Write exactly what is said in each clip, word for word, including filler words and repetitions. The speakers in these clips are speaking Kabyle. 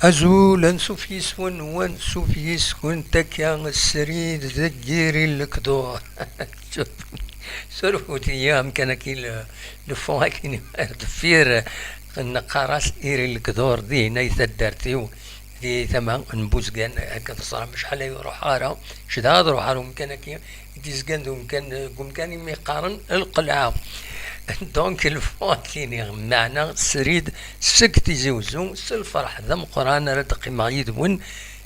Azul, ansuf yis-wen, wansuf yis-kent akka srid deg yiri n lekdur. Surfut-iyi amkan-agi le, le fond-agi deffir, neqqar-as iri n lekdur, dihin ay taddart-iw, di tama n Buzgan, akka teẓram acḥal ay ruḥeɣ ara, cedhaɣ ad ruḥeɣ ar umkan-agi, i d-izgan d umkan, deg umkan imi qqaren lqelɛa. Donc, lfond-agi, meɛna srid seg Tizi Uzzu, s lferḥ d ameqqran ara d-qqimeɣ yid-wen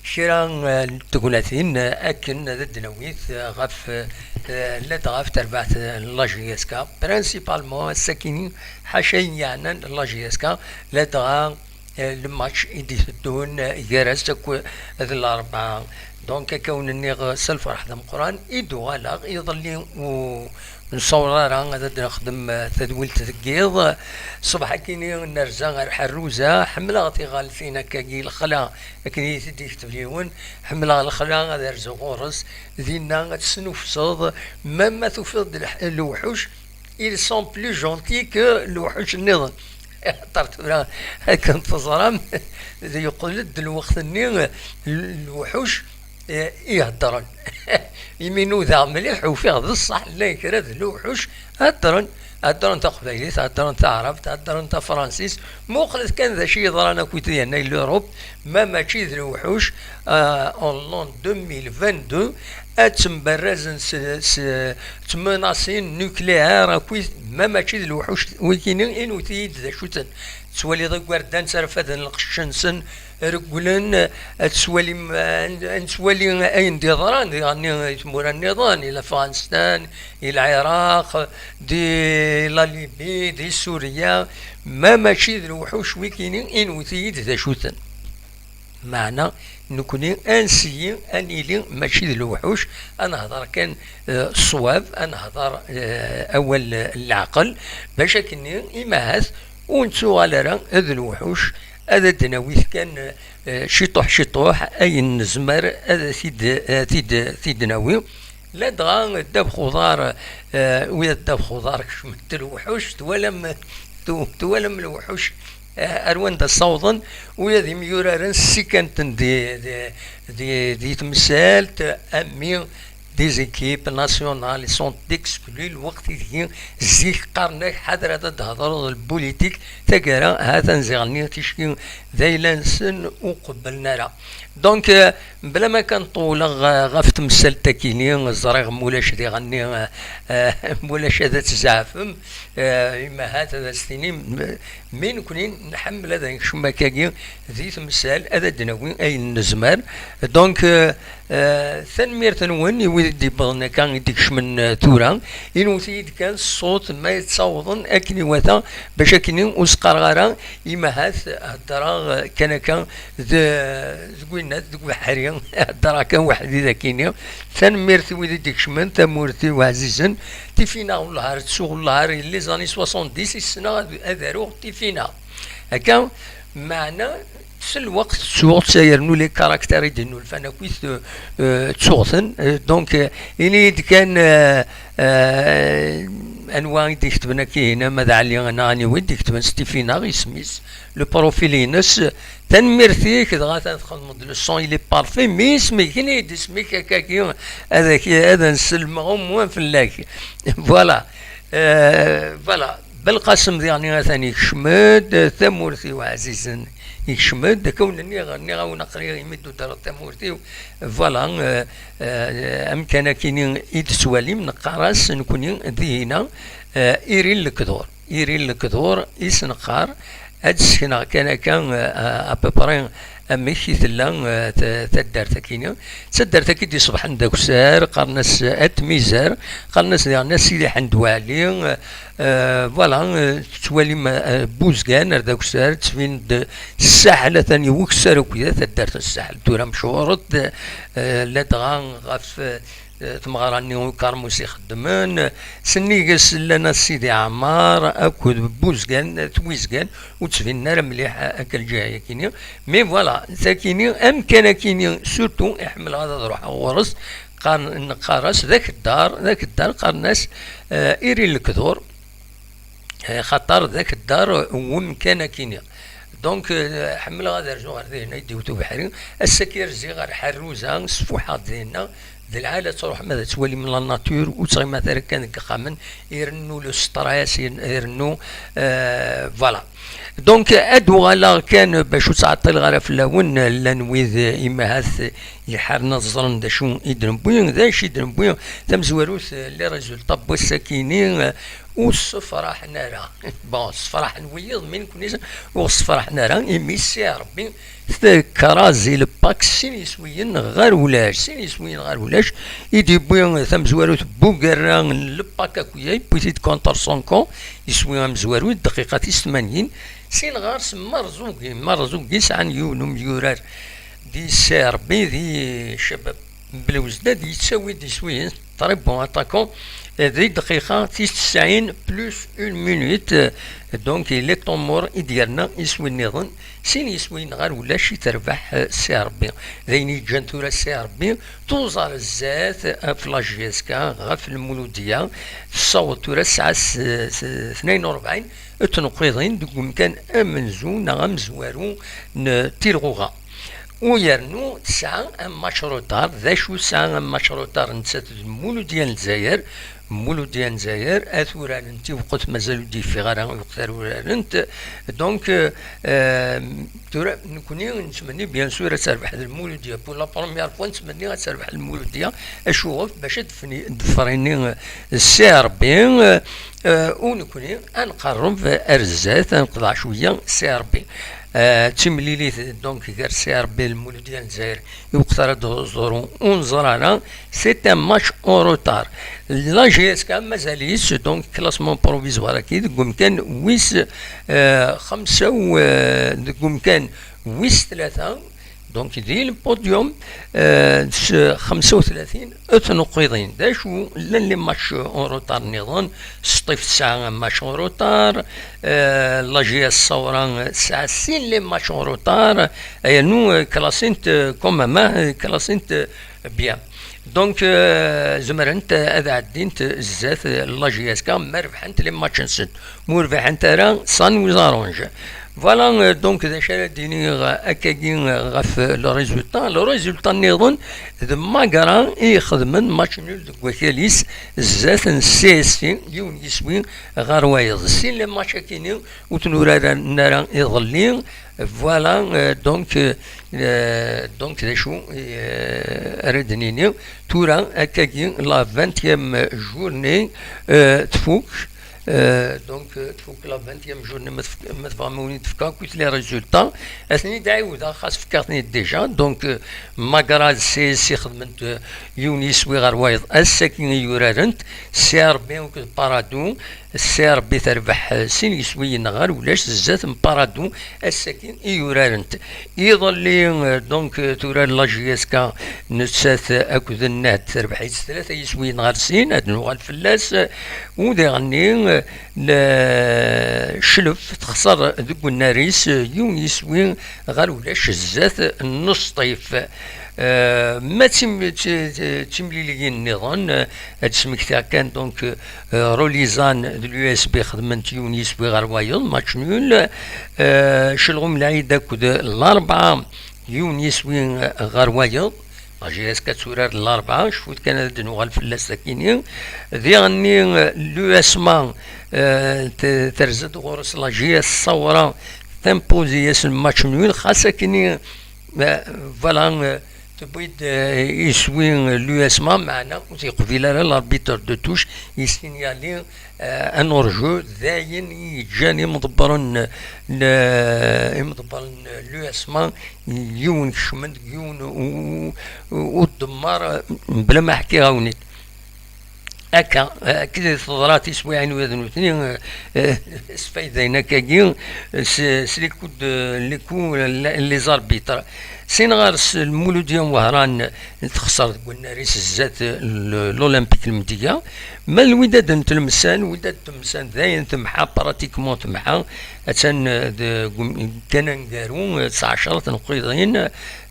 kra, eh, n tegnatin, eh, akken ad d-nawit, eh, ɣef, eh, ladɣa ɣef terbaɛt, eh, n la J S K, principalement ass-akini, ḥaca ayen yeɛnan la J S K, ladɣa eh, le match i d-iteddun, eh, gar-as akk d Larebɛa. Donc, akka wen-nniɣ, eh, s lferḥ d ameqqran i d-uɣaleɣ. Iḍelli ur nessaweḍ ara ad d-nexdem, eh, tadwilt deg yiḍ. Ṣṣbeḥ-akini nerza ar Ḥerruza. Ḥemmleɣ tiɣaltin akkagi, lexla, akken i yi-t-id-yekteb yiwen. Ḥemmleɣ lexla, ad rzuɣ ɣur-s. Dinna ad tesnufseḍ, ma, ma tufiḍ-d lḥ-, lewḥuc, ils sont plus gentils que lewḥuc nniḍen. Axaṭer tura, akken teẓram, yeqqel-d lweqt-nni, l-, lewḥuc, eh, i heddren. Imi nudaɣ mliḥ, ufiɣ d ṣṣeḥ, llan kra d lewḥuc heddren. Heddren taqbaylit, heddren taɛrabt, heddren tafransist. Muqlet kan d acu yeḍran akkit yerna i l'Europe, ma mačči d lewḥuc, euh, en l'an deux mille vingt-deux, ad ttembarrazen s, s tmenasin nucléaires akkit, ma mačči d lewḥuc wikini, inwet-iyi-d d acu-ten. Tettwaliḍ igerdan tterfaden lqecc-nsen, regglen, ad tettwalim, ad nettwali ayen d-yeḍran diɣen i tmura nniḍen, i Lafɣanistan, i Lɛiraq, di la Libye, di Surya, ma mačči d lewḥuc wikini, inwet-iyi-d d acu-ten. Meɛna, nekkni ad nsiyi, ad nili mačči d lewḥuc, ad nehder kan, eh, ṣṣwab, ad nehder, eh, awal, eh, n leɛqel, bac akkenni, imahat, ur nettuɣal ara d lewḥuc, ad d-nawi kan, eh, ciṭuḥ ciṭuḥ, ayen nezmer ad t-id, ad t-id, t-id-nawi. Ladɣa ddabex uḍar, eh, ula d ddabex uḍar kecmen-d lewḥuc, twalam, tu-, twalam lewḥuc, eh, ar wanda ssawḍen, ula d imyuraren ssikkan-ten di, di, di, di temsalt, ami des équipes nationales sont exclues, lweqt ideg zik qqaren-ak ḥader ad d-thedreḍ lbulitik, taggara ha-t-an ziɣen ticki d ayla-nsen ur qebblen ara. Donc, euh, bla ma kan ṭewleɣ, euh, ɣef temsalt-akini, ẓriɣ mulac diɣenni, euh, euh, mulac ad tzeɛfem, euh, imahat ad as-tinim, euh, mi nekni nḥemmel ad nekcem akkagi di temsal, ad d-nawi ayen nezmer. Donc, euh, euh, tanemmirt-nwen i wid i d-yewwḍen akka i d-ikecmen, euh, tura. Inwet-iyi-d kan ṣṣut ma yettawḍen akken iwata, bac akkenni ur s-qqareɣ ara imahat heddreɣ, euh, kan akka d, deg winna, deg ubeḥri, heddreɣ kan weḥd-i dakini. Tanemmirt i wid i d-ikecmen, tamurt-iw ɛzizen. Tifinaɣ wellah ar ttuɣ, wellah ar les années soixante-dix i ssneɣ ad, ad aruɣ tifinaɣ. Akka, meɛna, s lweqt ttuɣ-tt, yernu les caractères i d-innulfan akkit, euh, euh, ttuɣ-ten. Euh, donc, euh, ini-yi-d kan, euh, euh, anwa i d-iketben akka ihi, ama d Ɛli neɣ aniwi i d-iketben s tifinaɣ isem-is, le profil-ines. Tanemmirt-ik, dɣa atan txedmeḍ-d le son, il est parfait, mais isem-ik, ini-yi-d isem-ik, akkagi ad ak-, ad nsellmeɣ au moins fell-ak. Voilà. Euh, voilà. Belqasem diɣen atan ikcem-d, tamurt-iw ɛzizen ikcem-d, akka wen-nniɣ, nniɣ-awen aql-i imi d-tuddreḍ tamurt-iw. Voilà, euh, euh, amkan akini i d-tettwalim, neqqar-as nekni dihina, euh, iri n lekdur. Iri n lekdur i s-neqqar, ad d-sekneɣ kan akka, euh, à peu près amek i tella, euh, ta-, taddart-akini. D taddart-agi d-iṣebḥen d akessar, qqaren-as At Mizer, qqaren-as diɣen At Sidi Ḥend Waɛli, euh, voilà, euh, tettwalim, euh, Buzgan ar d akessar, ttbin-d ssaḥel, atan i ukessar akk, d taddart n ssaḥel. Tura mecɣuret, euh, ladɣa ɣef, euh, eh, tmeɣra-nni ukermus ixeddmen, sennig-s llan At Sidi Ɛmar akked Buzgan, Twizgan, ur ttbinen ara mliḥ akka lǧiha-yakini. Mais voilà, takini, amkan akini, surtout, iḥemmleɣ ad, ad ruḥeɣ ɣur-s, qqaren, neqqar-as d akeddar, d akeddar, qqaren-as, eh, iri n lekdur, eh, xaṭer d akeddar n wemkan akini. Donc, euh, ḥemmleɣ ad rzuɣ ɣer dinna i d-iwet ubeḥri. Ass-agi rziɣ ɣer Ḥerruza, sfuḥeɣ-d dinna. D lɛala ad truḥem ad twalim la nature, ur ttɣimat ara kan deg yixxamen, irennu le stress, irennu, euh, voilà. Donc, ad uɣaleɣ kan bac ur ttɛeṭṭileɣ ara fell-awen, llan wid, euh, imahat iḥaren ad ẓren d acu i d-newwi, d acu i d-newwi, tamezwarut, euh, les résultats n wass-akini, euh, ur ssefraḥen ara. Bon, ssefraḥen wiyiḍ, mi nekni ur ɣ-ssefraḥen ara, imi Si Ṛebbi tekra-z i le pack sin yiswiyen ɣer ulac, sin yiswiyen ɣer ulac, i d-yewwi tamezwarut n ugarra n le pack akk-agi, yewwi-t-id contre son camp, yiswi amezwaru, dqiqa tis tmanyin, sin ɣer-s Merzugi, Merzugi sɛan yiwen umyurar di Si Ṛebbi, di Cabab Blewzdad, yettawi-d iswiyen, très bon attaquant, euh, di dqiqa tis tesɛin plus une minute, euh, donc il est temps mort i d-yerna iswi nniḍen, sin yiswiyen ɣer ulac i terbeḥ, euh, Si Ṛebbi. D ayen yeǧǧan tura Si Ṛebbi tuẓar zdat ɣef la J S K, ɣef Lmuludiya, tessaweḍ tura tesɛa s, s, tnayen u rebɛin n tneqqiḍin deg umkan amenzu neɣ amezwaru n tilɣuɣa. U yernu tesɛa un match retard. D acu tesɛa un match retard nettat d Lmuludiya n Lezzayer? Lmuludiya n Lezzayer ad urarent i lweqt mazal ur d-yeffiɣ ara lweqt ara urarent. Donc, euh, euh, tura nekkni nettmenni bien sûr ad terbeḥ d Lmuludiya. Pour la première fois nettmenni ad terbeḥ Lmuludiya. Acuɣef? Bac ad d-fni-, d-ffeɣ ini, euh, Si Ṛebbi, euh, euh, u nekkni ad nqerreb ar zdat, ad neqḍeɛ cwiya Si Ṛebbi. Euh, d timlilit donc gar Si Ṛebbi d Lmuludiya n Lezzayer i lweqt ara d-ẓru ur neẓri ara, c'est un match en retard. La J S K mazal-itt donc classement provisoire-agi deg umkan wis, euh, xemsa u, euh, deg umkan wis tlata, donc di le podium, euh, s xemsa u tlatin n tneqqiḍin. D acu llan les matchs en retard nniḍen? Sṭif tesɛa un match en retard, euh, la J S Saoura tesɛa sin les matchs en retard, yernu, euh, classent, euh, quand même, hein, classent, euh, bien. Donc, euh, zemrent ad ɛeddint zdat, euh, la J S K ma rebḥent les matchs-nsent. Ma ur rbiḥent ara, ça nous arrange. Voilà, euh, donc d acu ara d-iniɣ, euh, akkagi, euh, ɣef, euh, le résultat. Le résultat nniḍen d Magra i ixedmen match nul deg wakal-is zdat n C S C, yiwen yiswi ɣer wayeḍ. Sin les matchs-akini ur ten-uraren ara iḍelli. Voilà, euh, donc, euh, euh, donc d acu, euh, ara d-nini tura akkagi la vingtième journée, euh, tfuk. Euh, donc, euh, tfuk la vingtième journée, ma tfuk, ma tebɣam ad wen-d-fkeɣ akk les résultats. Ad ten-id-ɛiwdeɣ, xas fkiɣ-ten-id déjà. Donc, euh, Magra d C S C xedment, euh, yiwen yiswi ɣer wayeḍ ass-agi i urarent. Si Ṛebbi akked Paradou, Si Ṛebbi terbeḥ, euh, sin yiswiyen ɣer ulac zdat n Paradou ass-agi i urarent. Iḍelli, euh, donc, euh, turar la J S K nettat, euh, akked Nnad, terbeḥ-itt s tlata yiswiyen ɣer sin, ad nuɣal fell-as, euh, u diɣenni, euh, le-, Clef texṣer deg unnar-is, euh, yiwen yiswi ɣer ulac zdat n Sṭif. Euh, ma d tim-, d ti-, d timliliyin nniḍen, euh, ad d-smektiɣ kan, donc, euh, Rolizan d l'U S B xedment yiwen yiswi ɣer wayeḍ, match nul. Euh, Celɣum Lɛid akked Larebɛa, yiwen yiswi ɣer wayeḍ. La J S K ad turar Larebɛa, cfut kan ad d-nuɣal fell-as akini. Diɣenni, euh, l'U S M A, euh, t-, terza-d ɣur-s la J S Saoura, timpuzi-as match nul, xas akini, euh, voilà, euh, tewwi-d, euh, iswi, euh, l'U S M A, meɛna ur t-yeqbil ara l'arbitre de touche, yessinyali, euh, un hors-jeu, d ayen i yeǧǧan imḍebbren n, n, imḍebbren n l'U S M A, yiwen kecmen deg yiwen u-, u-, u-, udemmar, euh, mebla ma ḥkiɣ-awen-id. Akka, euh, akka i teḍra tiswiɛin ula d nutni, euh, euh, sfaydayen akkagi, euh, s, s les coups de, les coups, euh, les arbitres. Sin ɣer-s Lmuludya n Wehran texṣer deg unnar-is zdat, euh, l-, l'Olympique Lmedya. Ma d Lwidad n Tlemsan, Lwidad n Tlemsan dayen temḥa, pratiquement temḥa, attan, euh, deg um-, kan aneggaru, euh, tesɛa ɛecra tneqqiḍin, euh,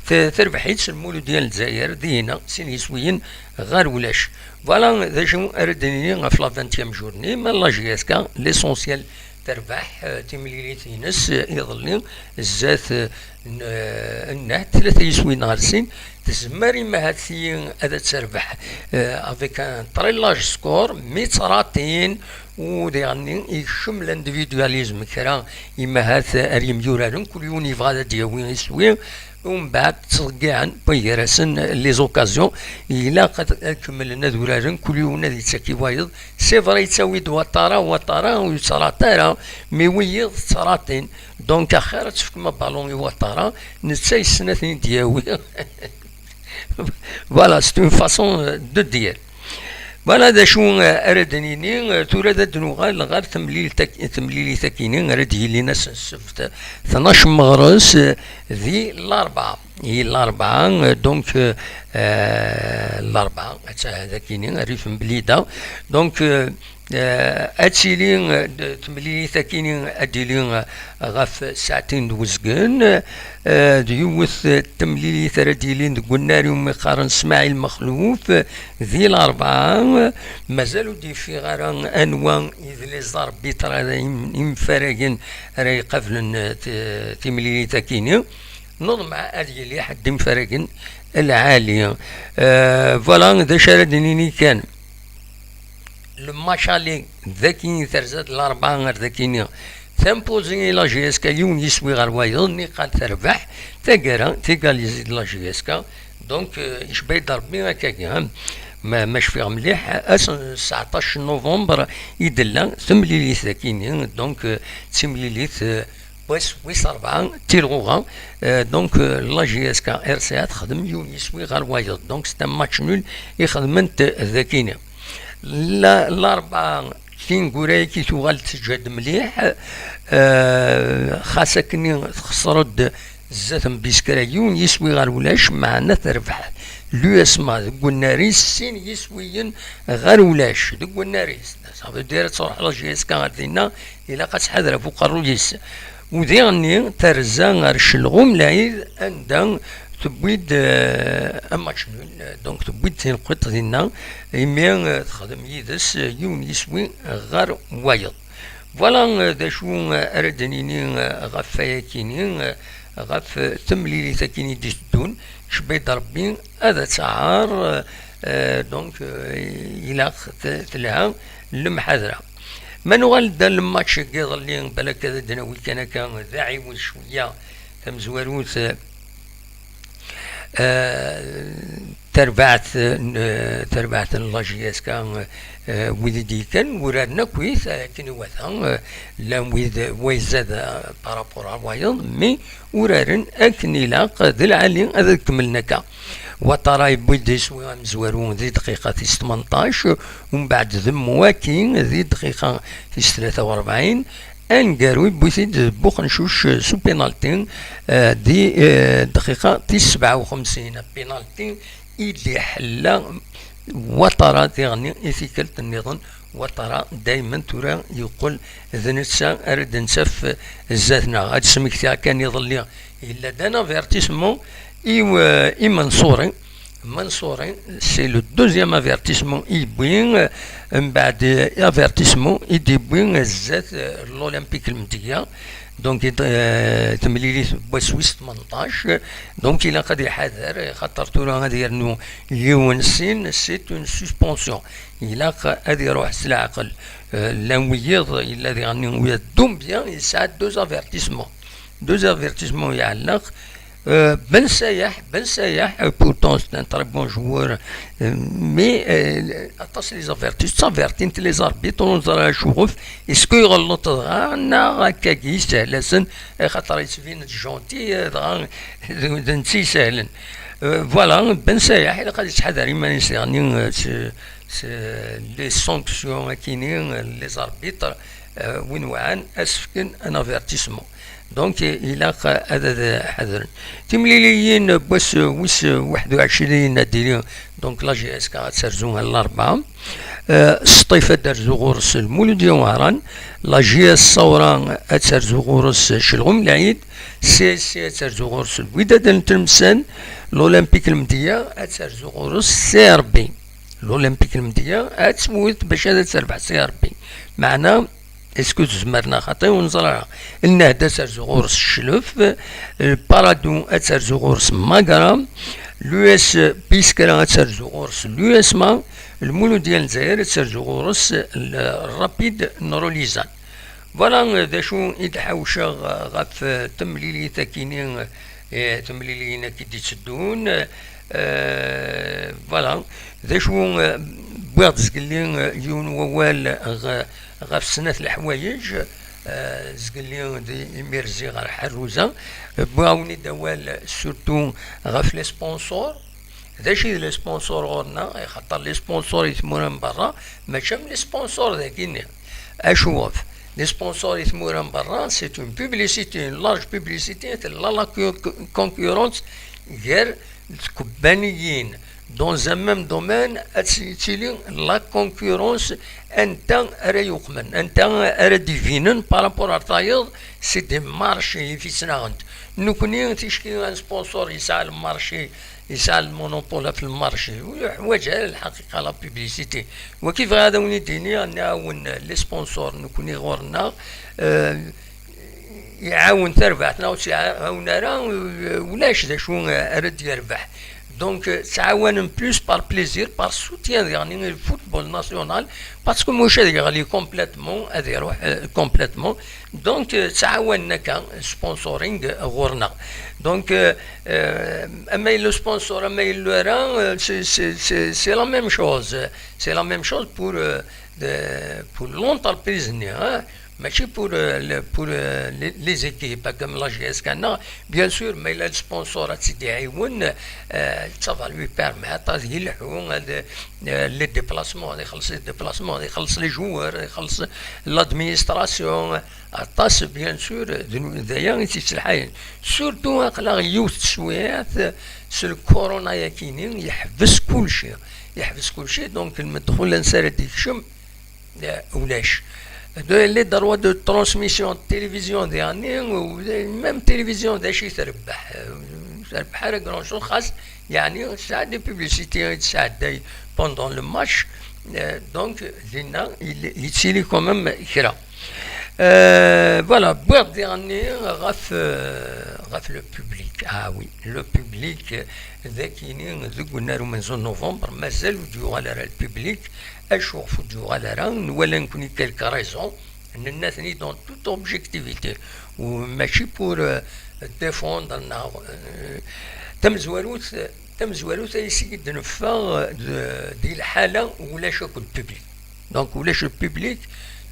te-, terbeḥ-itt Lmuludya n Lezzayer, dinna, sin yiswiyen ɣer ulac. Voilà d acu ara d-nini ɣef la vingtième journée, ma la J S K, l'essentiel terbeḥ, eh, timlilit-ines, eh, iḍelli, zdat, eh, n, eh, nnehd, tlata yiswiyen ɣer sin, tezmer imahat-iyi ad terbeḥ, eh, avec un très large score, mi ttṛatin, u diɣenni ikcem l'individualisme, kra imahat ar yemyuraren, kul yiwen yebɣa ad d-yawi iswi, umbeɛd ttḍeggiɛen, wway gar-asen les occasions, ilaq ad, ad kemmlen ad uraren, kul yiwen ad yettak i wayeḍ. C'est vrai, yettawi-d Ouattara, Ouattara ur yettṛat ara, mi wiyiḍ ttṛatin. Donc, axir ad tefkem abalun i Ouattara, netta yessen ad ten-id-yawi. Voilà, c'est une façon, euh, de dire. Voilà d acu, euh, ara d-nini, euh, tura ad d-nuɣal ɣer temlilit-ak-, temlilit-akini ara d-yilin ass n ssebt, tnac meɣres, euh, di Larebɛa. I Larebɛa, euh, donc, euh, euh, Larebɛa, atta d akini, rrif n Blida. Donc, euh, euh, ad tili, euh, d-, temlilit-akini ad d-tili, euh, ɣef saɛtin d uzgen, eh, d yiwet, eh, temlilit ara d-yilin deg unnar iwumi qqaren Smaɛil Mexluf, eh, di Larebɛa, eh, mazal ur d-yeffiɣ ara anwa i d les arbitres ara im-, imfaragen ara iqablen, eh, t-, timlilit-akini. Neḍmeɛ ad yili ḥedd imfaragen lɛali. Eh, voilà, d acu ara d-nini kan. Le match aller d akini terza-d Larebɛa ar d akini. Tampozi i la J S K yiwen yiswi ɣer wayeḍ, niqal terbeḥ, taggara tegalizi-d la J S K. Donc, euh, icba-yi-d Rebbi akkagi, hein. Ma, ma cfiɣ mliḥ, ass n tseɛṭac novembre i d-tella temlilit d akini. Donc, euh, d timlilit, euh, wass wis rebɛa, tilɣuɣa. Euh, donc, euh, la J S K R C A texdem yiwen yiswi ɣer wayeḍ. Donc, c'est un match nul i xedment d akini. La-, Larebɛa tineggura-agi tuɣal teǧǧa-d mliḥ, eh, xas akken texṣer-d zdat n Biskra yiwen yiswi ɣer ulac, meɛna terbeḥ l'U S M A deg unnar-is sin yiswiyen ɣer ulac deg unnar-is. Ça veut dire ad truḥ la J S K ɣer dinna, ilaq ad tḥader ɣef uqerruy-is. U diɣenni terza ɣer Celɣum Lɛid, anda tewwi-d, euh, un match nul, donc tewwi-d tineqqiṭ dinna, imi, euh, texdem yid-s, euh, yiwen yiswi ɣer wayeḍ. Voilà, euh, d acu, euh, ara d-nini, euh, ɣef wayakini, euh, ɣef, euh, temlilit-akini d-iteddun, cbi-d Rebbi ad tt-aɣer, euh, euh, donc, euh, ilaq t-, telha lemḥadra. Ma nuɣal-d ar lmatch n yiḍelli, balak ad d-nawi kan akka d aɛiwed cwiya tamezwarut, eh, tarbaɛt n, tarbaɛt n la J S K, eh, wid i d-yekkan uraren akkit, akken iwata, eh, llan wid, wa izad, eh, par rapport ar wayeḍ, mi uraren akken ilaq, d lɛali ad kemmlen akka. Watara yewwi-d iswi amezwaru di dqiqa tis tmenṭac, umbeɛd d Mwaki di dqiqa tis tlata u rebɛin, aneggaru yewwi-t-id Buxencuc s upinalti, eh, di, eh, dqiqa tis sebɛa u xemsin, apinalti i d-iḥella Watara diɣenni i tikkelt nniḍen. Watara daymen tura yeqqel d netta ara d-nettaf zdat-neɣ. Ad d-smektiɣ kan iḍelli, yella-d un avertissement i, eh, i Mansouri. Mansouri, c'est le deuxième avertissement i yewwi, eh, mbeɛd, eh, avertissement i d-yewwi zdat, eh, l'Olympique Lmedya. Donc, eh, temlilit n wass wis tmenṭac. Donc, ilaq ad iḥader, xaṭer tura ad yernu yiwen sin, c'est une suspension. Ilaq ad iruḥ s leɛqel. Eh, llan wiyiḍ, yella diɣenni wiyaḍ Doumbia, yesɛa deux avertissements. Deux avertissements iɛelleq. Euh, Ben Sayah, Ben Sayah, euh, pourtant c'est un très bon joueur, euh, mais, euh, aṭas les avertis, ttavertint les arbitres, ur neẓri acuɣef, est-ce que iɣelleḍ dɣa, neɣ akkagi yeshel-asen, axaṭer yettbin-d gentil, euh, dɣa d, d netta isehlen. Euh, voilà, Ben Sayah, ilaq ad yettḥadar iman-is diɣenni, euh, s, s les sanctions akini, euh, les arbitres, euh, win waɛan, ad s-fken un avertissement. Donc, ilaq ad, ad ḥadren. Timliliyin n wass wis waḥed u ɛecrin ad d-tili, donc, la J S K ad terzu ar Larebɛa. Euh, Sṭif ad terzu ɣur-s Lmulud Yawaran. La J S Saura ad terzu ɣur-s Celɣum Lɛid. C S C ad terzu ɣur-s Lwidad n Tlemsan. L'Olympique Lmedya ad terzu ɣur-s C R B. L'Olympique Lmedya ad twet bac ad terbeḥ C R B. Meɛna, Est-ce que tezmer neɣ xaṭi, ur neẓri ara. Lnehda ad terzu ɣur-s Cclef, Parado ad terzu ɣur-s Magra, l'U S Biskra ad terzu ɣur-s l'U S M A, Lmuludya n Lezzayer ad terzu ɣur-s Rapid n Rulizan. Voilà d acu i d-ḥawceɣ ɣef temlilit akini, eh, temliliyin akk i d-itteddun. Eh, voilà d acu, eh, wwiɣ-d zgelli, eh, yiwen wawal ɣ- ɣef snat leḥwayeǧ, eh, zgelli d imir ziɣ ɣer Ḥerruza. Wwiɣ-awen-id awal surtout ɣef les sponsors. D acu i d les sponsors ɣur-neɣ? Axaṭer les sponsors i tmura n berra mačči am les sponsors dagi-nni. Acuɣef? Les sponsors i tmura n berra, c'est une publicité, une large publicité, tella la co- concurrence gar tkebbaniyin dans un même domaine, ad tt- tili la concurrence, anta ara yuqmen, anta ara d-ibinen par rapport ar tayeḍ. C'est des marchés i t-ittnaɣent. Nekni ticki un sponsor yesɛa le marché, yesɛa le monopole ɣef le marché, ur yeḥwaǧ ara lḥaqiqa la publicité. Wagi bɣiɣ ad awen-id-iniɣ, nɛawen les sponsors nekni ɣur-neɣ, euh, iɛawen tarbaɛt neɣ ur tt-iɛawen ara, ulac d acu ara d-yerbeḥ. Donc, euh, ttɛawanen plus par plaisir, par soutien diɣen i le football national, parce que muc ad yeɣli complètement, ad iruḥ, euh, complètement. Donc, euh, ttɛawanen akka, sponsoring, euh, ɣur-neɣ. Donc, euh, euh, ama yella sponsor, ama yella ara, euh, c'est, c'est, c'est, c'est la même chose. C'est la même chose pour, euh, de, pour l'entreprise-nni, hein. Mačči pour, euh, le, pour, euh, les, les équipes, comme la J S K, non. Bien sûr, mais là, le sponsor, c'est des, euh, ça va lui permettre, euh, les déplacements, les déplacements, les joueurs, l'administration, aṭas, bien sûr, d, d aya i tt-yesselḥayen. Surtout, aql-aɣ yiwet teswiɛt, s le corona-yakini, yeḥbes kulci. Yeḥbes kulci, donc, lmedxul ansa ara d-yekcem, eh, ulac. De, les droits de transmission de télévision, diɣenni, ou même télévision, d acu i trebbeḥ? Eh, ur trebbeḥ ara grand chose, xas, yeɛni, tesɛa des publicités i tesɛedday pendant le match, eh, donc, dinna, il, yettili quand même kra. Euh, voilà, wwiɣ-d diɣenni ɣef, euh, ɣef le public. Ah oui, le public, euh, d akini deg unnar umenzu n novembre, mazal ur d-yuɣal ara le public. Acuɣef ur d-yuɣal ara? Nwala nekni quelques raisons, nenna-ten-id en toute objectivité, u mačči pour, euh, défendre neɣ, euh, tamezwarut, tamezwarut ayseg i d-neffeɣ, euh, d, di lḥala ulac akk le public. Donc, ulac le public,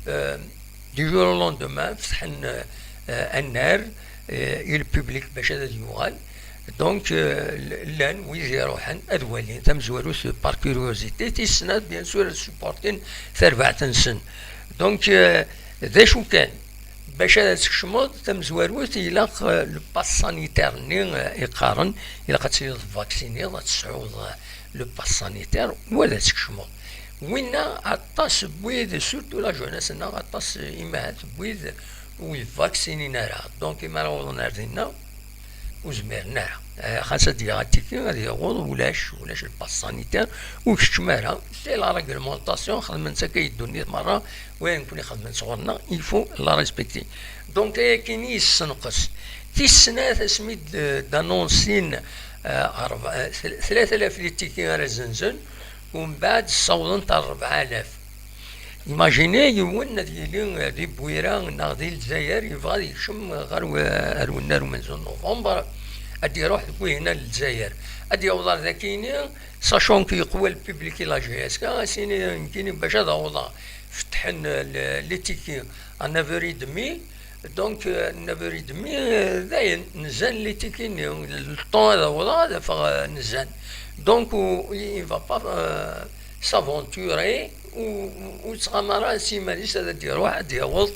euh, du jour au lendemain, fetḥen, euh, annar, euh, i le public bac ad yuɣal. Donc, euh, l-, llan wid iruḥen ad walin tamezwarut par curiosité, tis snat, bien sûr, ad supportin tarbaɛt-nsen. Donc, euh, d acu kan, bac ad tkecmeḍ tamezwarut, ilaq, euh, le pass sanitaire-nni, euh, i qqaren, ilaq ad tiliḍ vacciniḍ, ad tesɛuḍ, euh, le pass sanitaire, u ad tkecmeḍ. Winna, aṭas n wid, surtout la jeunesse-nneɣ, aṭas, eh, imahat n wid ur yevaksinin ara. Donc, imi ara awḍen ar dinna, ur zmiren ara. Eh, xas ad d-yaɣ atiki, ad yaweḍ, ulac, ulac le pass sanitaire, ur keččem ara. C'est la réglementation, xedmen-tt akka i ddunit merra, wayen nekkni xedmen-tt ɣur-neɣ, il faut la respecter. Donc, ayakini yessenqes. Tis snat, asmi d-, d-anunsin, eh, rba-, eh, tlata alaf litiki ara zenzen, umbeɛd ssawḍent ar rebɛa alaf. Imagine yiwen ad yili, eh, di Bwira neɣ di Lezzayer, yebɣa ad yekcem ɣer w-, ar wennar umenzu n novembre, ad d-iruḥ deg wihin n Lezzayer. Ad yaweḍ ar dakini, sachant que yeqwa le public i la J S K, as-ini nekkini bac ad awḍeɣ, fetḥen, eh, le-, les tickets à neuf heures et demie, donc, euh, neuf heures et demie, euh, dayen, nzan les tickets-nni, le temps ad awḍeɣ, ad afeɣ, euh, nzan. Donc, u-, il va pas, euh, s'aventurer, u-, u-, ur yettɣama ara s yiman-is ad d-iruḥ, ad d-yaweḍ,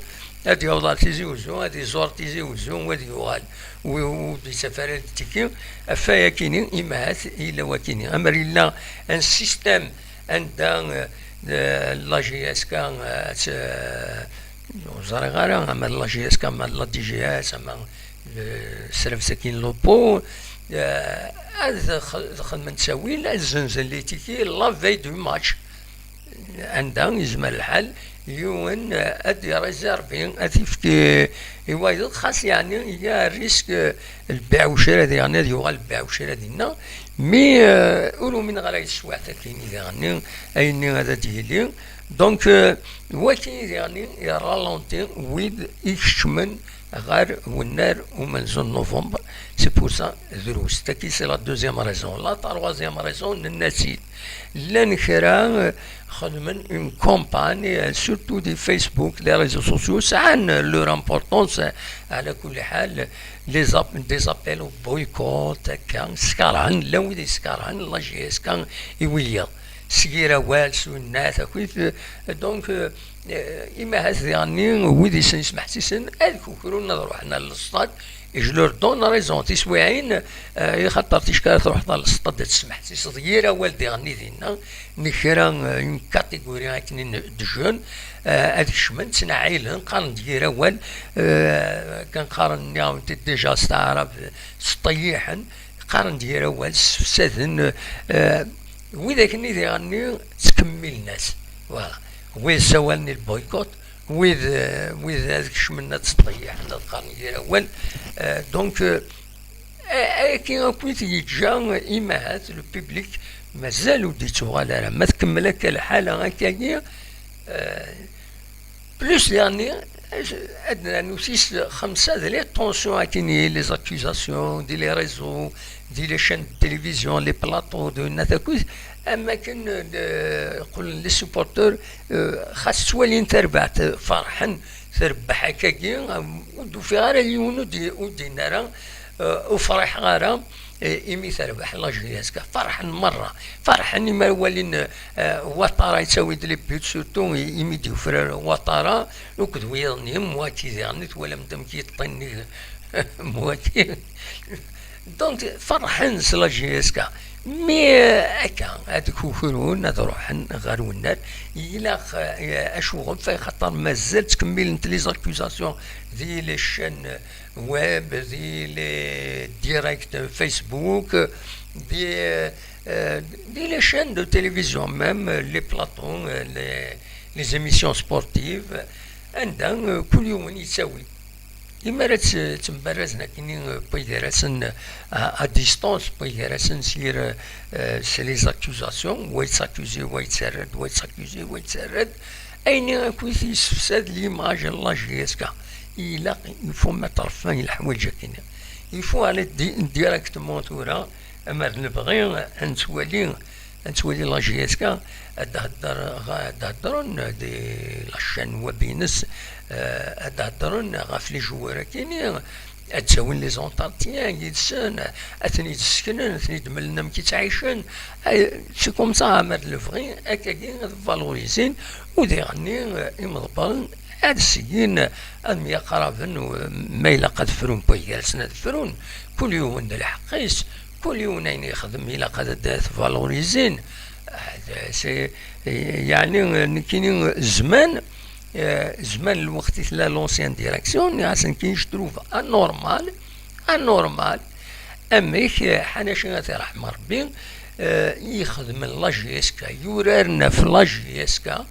ad d-yaweḍ ar Tizi Uzzu, ad iẓur Tizi Uzzu, u ad yuɣal. U-, u-, ur d-yettaf ara les tickets, ɣef wayakini, imahat, yella wakini. Amer yella un système anda, euh, euh, la J S K, euh, ad t-, euh, ur ẓriɣ ara, ama d la J S K, ama d la D G S, ama d, eh, srabes-agi n l'OPO, eh, ad x-, xedmen ttawil, ad zzenzen les tickets la veille du match. anda yezmer lḥal yiwen ad irizervi, ad t-ifk i wayeḍ, xas yeɛni ya risk lbiɛ ucrad, yeɛni ad yuɣal lbiɛ ucrad dinna. Mi ur umineɣ ara yeswaɛt akkin i daɣenni ayenni ad d-yili. Donc waki i daɣenni iralanti wid ikeččmen ɣer wennar umenzu n novembre. C'est pour ça, drus. Taki c'est la deuxième raison. La troisième raison, nenna-tt-id. Llan kra xedmen une campagne, surtout di Facebook, les réseaux sociaux, sɛan leur importance. Ɛla kulli ḥal, les app- des appels au boycott, akka skarhen, llan wid yeskarhen la J S K i wiyaḍ s yir awal, s winnat akit. Donc imahat diɣenni wid i sen-ismeḥsisen ad kukrun ad ruḥen ar lesṭad. Je leur donne raison tiswiɛin, ixaṭer ticki ara truḥeḍ ar lesṭad ad tesmeḥsiseḍ yir awal diɣenni dinna n kra, une catégorie akken de jeunes ad kecmen, ttnaɛilen, qqaren-d yir awal, kan qqaren-nniɣ déjà s taɛrabt, ttṭeyyiḥen, qqaren-d yir awal, ssefsaden, widak-nni diɣenni ttkemmilen-as. Voilà. Wid ssawalen i lboycott, wid wid ad kecmen ad ttṭeyyiḥen, ad qqaren yir awal. Donc ayagi akk i t-yeǧǧa imahat le public mazal ur d-ittuɣal ara. Ma tkemmel akka lḥala akkagi, plus diɣenni ad nernu tis xemsa d les tensions akkin, les accusations di les réseaux, di les chaînes de télévision, les plateaux de nat akit, am akken qqlen les supporters, xas ttwalin tarbaɛt ferḥen, trebbeḥ akkagi, ur d-ufiɣ ara yiwen ur d-yenna ara ur friḥeɣ ara imi terbeḥ la J S K. Ferḥen merra. Ferḥen imi ara walin Ouattara yettawi-d les buts, surtout imi d-yufrar Ouattara akked wiyaḍ-nni, Mouaki diɣen, twalam-d amek yeṭṭinnig Mouaki. Donc ferḥen s la J S K. Mais akka ad kukrun, ad ruḥen ɣer wennar, ilaq acuɣef? Axaṭer mazal ttkemmilent les accusations di les chaînes web, di les directs Facebook, di, di les chaînes de télévision même, les plateaux, les, les émissions sportives, anda kul yiwen yettawi. Imi ara ttembarrazen akkenni wway gar-asen à distance, wway gar-asen s yir, s les accusations, wa yettakuzi, wa yettarra-d, wa yettakuzi, wa yettarra-d, ayenni akk yessefsad l'image n la J S K. Ilaq, il faut mettre fin i leḥwayeǧ akkenni. Il faut aller directement tura, ama d lebɣi, ad nettwali ad nettwali la J S K ad d-thedder, ad d-heddren di la chaîne web-ines, ad d-heddren ɣef les joueurs akkenni, ad ttawin les entretiens yid-sen, ad ten-id-sseknen, ad ten-id-mlen amek i ttɛicen. C'est comme ça, ama d lebɣi, akkagi ad valorisin, u diɣenni imḍebbren ad syin ad myaqraben, ma ilaq ad frun wway gar-asen ad frun, kul yiwen d lḥeqq-is, kul yiwen ayen yexdem ilaq ad t-valorisin. Yeɛni nekkini zman, zman lweqt i tella l'ancienne direction, nniɣ-asen nekkini je trouve anormal, anormal amek Ḥanaci ad t-iṛḥem Ṛebbi, yexdem la J S K, yuraren ɣef la J S K,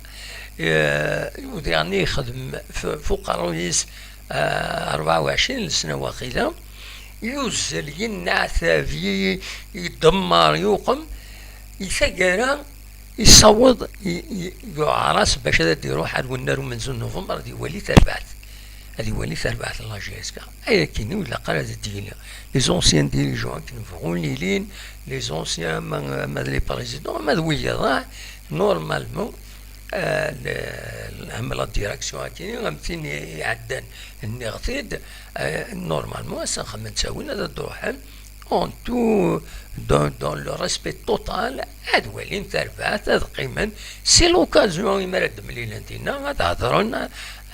u diɣenni yexdem f uqerruy-is rebɛa u ɛecrin n lesna waqila, yuzzel, yenneɛtab, yedemmer, yuqem, i taggara yessaweḍ, yuɛer-as bac ad d-iruḥ ar wennar umenzu n Nuvember ad iwali tarbaɛt, ad iwali tarbaɛt n la J S K. Ayakini ur ilaq ara ad d-yili. Les anciens dirigeants akken bɣun ilin, les anciens, ma d les présidents, ma d wiyaḍ, normalement, am la direction akini, am tin iɛeddan, nniɣ-t-id, normalement ass-a xemmen ttawin ad d-ruḥen en tout, dans le respect total, ad walin tarbaɛt, ad qqimen. C'est l'occasion imi ara d-mlilen dinna, ad hedren,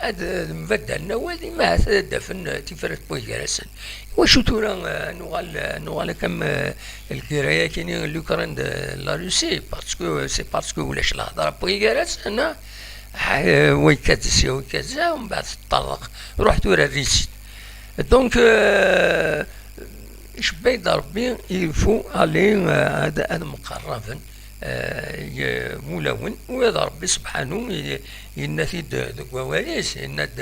ad mbaddalen awal, imahat ad d-afen tifrat n wway gar-asen. Iwacu tura nuɣal, nuɣal akka am lgirra-yakini, l'Ukraine d la Russie, parce que c'est parce que ulac lhedra n wway gar-asen, wa yekkat-d sya, wa yekkat-d sya, mbeɛd teṭṭerḍeq, ruḥ tura ar Russie. Donc, icebba-yi-d Ṛebbi, il faut aller ad mqerraben eh, wulawen, u d Ṛebbi sebḥanu i-, yenna-t-id deg wawal-is, yenna-d,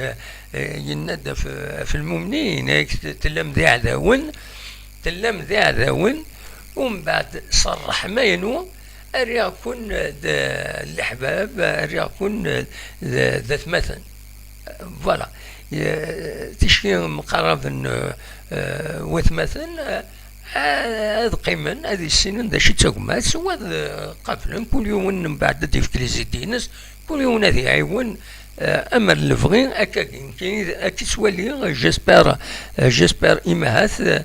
eh, yenna-d ɣef, ɣef lmumnin, yenna-yak tellam d iɛdawen, tellam d iɛdawen, u mbeɛd s ṛṛeḥma-inu rriɣ-ken d leḥbab, rriɣ-ken d, d atmaten. Voilà. Eh, ticki mqaraben, eh, watmaten, eh, ad qqimen, ad issinen d acu i d tagmat, u ad, eh, qablen, kul yiwen mbeɛd ad d-yefk les idées-ines, kul yiwen ad iɛiwen, eh, amer lebɣi, akka, akka i ttwaliɣ, j'espère, eh, j'espère imahat, eh,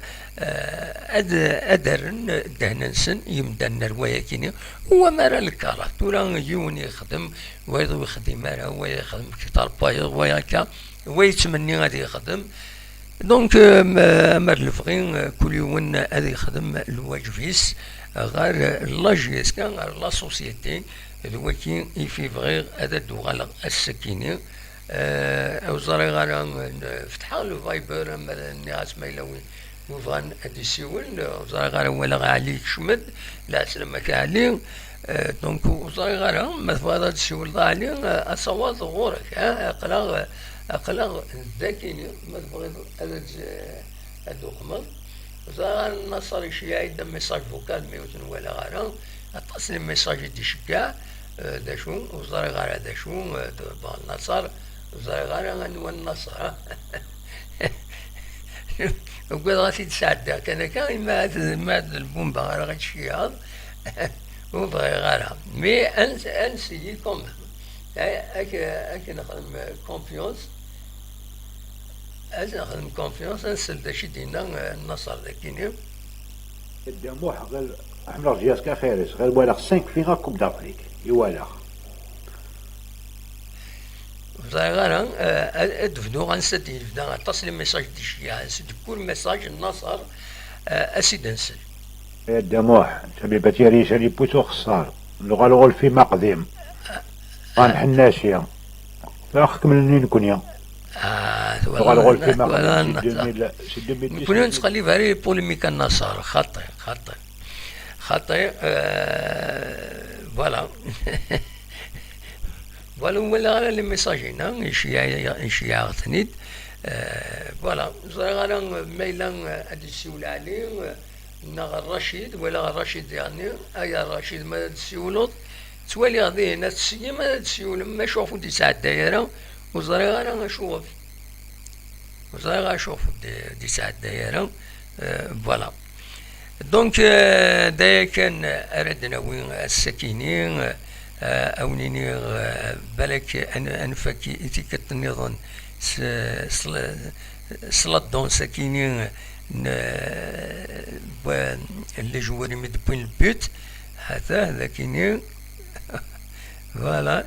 ad, ad rren ddehn-nsen yimdanen ar wayakini, u amar a lkara, tura yiwen yexdem, wayeḍ ur yexdim ara, wa yexdem kter n wayeḍ, wa akka, wa yettmenni ad yexdem. Donc, euh, ma, ma d lebɣi, euh, kul yiwen ad yexdem lwaǧeb-is ɣer la J S K, ɣer la société, d waki i fi bɣiɣ ad d-uɣaleɣ ass-akini. Euh, ur ẓriɣ ara, euh, fetḥeɣ le Viber, ama d, nniɣ-as ma yella win yebɣan ad d-isiwel, ur ẓriɣ ara, walaɣ Ɛli yekcem-d, lɛeslama-k a Ɛli. Eh, donc, ur ẓriɣ ara, ma tebɣiḍ ad d-siwleḍ a Ɛli, eh, asawaḍ ɣur-k, eh, aql-aɣ, aql-aɣ d akini, ma tebɣiḍ ad d-, ad d-uqmeḍ. Ur ẓriɣ ara, Naṣer iceyyeɛ-d message vocal, mi ur ten-walaɣ ara. Aṭas n les messages i d-iceggeɛ, eh, d acu, ur ẓriɣ ara d acu, eh, d, bon, Naṣer, ur ẓriɣ ara anwa n Naṣer. Ugadeɣ ad t-id-sɛeddiɣ kan akka, ima ad, ima ad lbumba ara ɣ-id-ceyyeɛeḍ, ur bɣiɣ ara. Mais ad, ad nessigi quand même. Ay-, ak-, ad k-nexdem confiance, ad nexdem confiance, ad nsel d acu i d-yenna, eh, Naṣer d akini. Dda Muḥ, ɣer, ḥemmleɣ J S K xir-is, ɣer walaɣ cinq fi la Coupe d'Afrique, i walaɣ. Ur ẓriɣ ara, eh, ad, ad d-bduɣ ansa d-yebda aṭas n les messages d-iceyyeɛ, ansa d kul message n Naṣer, eh, ad s-id-nsel. Dda Muḥ, Tabibati Risa li Puso Xessar, nuɣal ɣur lfim aqdim. Ɣan Ḥennasi. Ax kemmlen i nekni. Ah, nuɣal ɣur lfim aqdim, c'est deux mille, c'est deux mille dix. Nekni ur nettqellib ara i les polémiques a Naṣer, xaṭi, xaṭi. Xaṭi, euh, voilà. Voilà, ur walaɣ ara les messages-inna, iceyyeɛ-, iceyyeɛ-aɣ-ten-id. Euh, voilà, ur ẓriɣ ara ma yella ad d-yessiwel Ɛli, euh, neɣ Racid, walaɣ Racid diɣenni, ay a Racid, ma ad d-tessiwleḍ? Ttwaliɣ dihin, ad tessigim, ad d-tessiwlem, maca ur d-yesɛedday ara, ur ẓriɣ ara acuɣef. Ur ẓriɣ acu ɣef d-, d-yesɛedday ara. Euh, voilà. Donc, euh, d aya kan ara d-nawi ass-akini, euh, a wen-iniɣ, euh, balak ad n-, ad nfak i, i tikkelt nniḍen s, s, s la danse-akini n, euh, les joueurs i mi d-wwin le but. Hata, d akini. Voilà.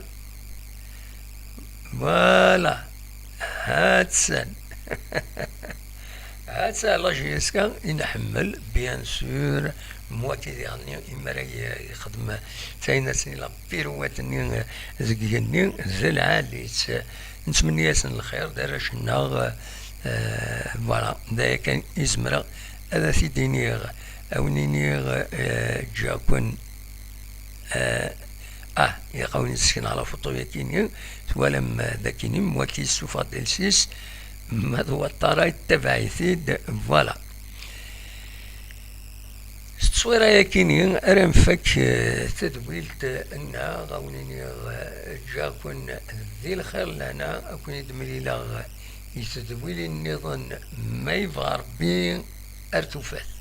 Voilà. Hattan. Hatta la J S K i nḥemmel, bien sûr, m waki diɣenni, imi ara y-, yexdem tayen asen la pirouette-nni deg igenni, d lɛali-tt. Nettmenni-asen lxir, d arrac-nneɣ, euh, voilà, d aya kan i zemreɣ ad t-id-iniɣ, a wen-iniɣ, euh, ǧǧiɣ-ken. Eh, ah, ilaq a wen-d-sekneɣ la photo-yakini, twalam, eh, d akini, m waki yessufeɣ-d iles-is, ma d waṭṭara yettabaɛ-it-id, voilà. S tteswira-yakini ara nfak, eh, tadwilt-nneɣ, a wen-iniɣ, eh, ǧǧiɣ-ken di lxir lehna, a ken-id-mlileɣ i tedwilin nniḍen, ma yebɣa Rebbi, ar tufat.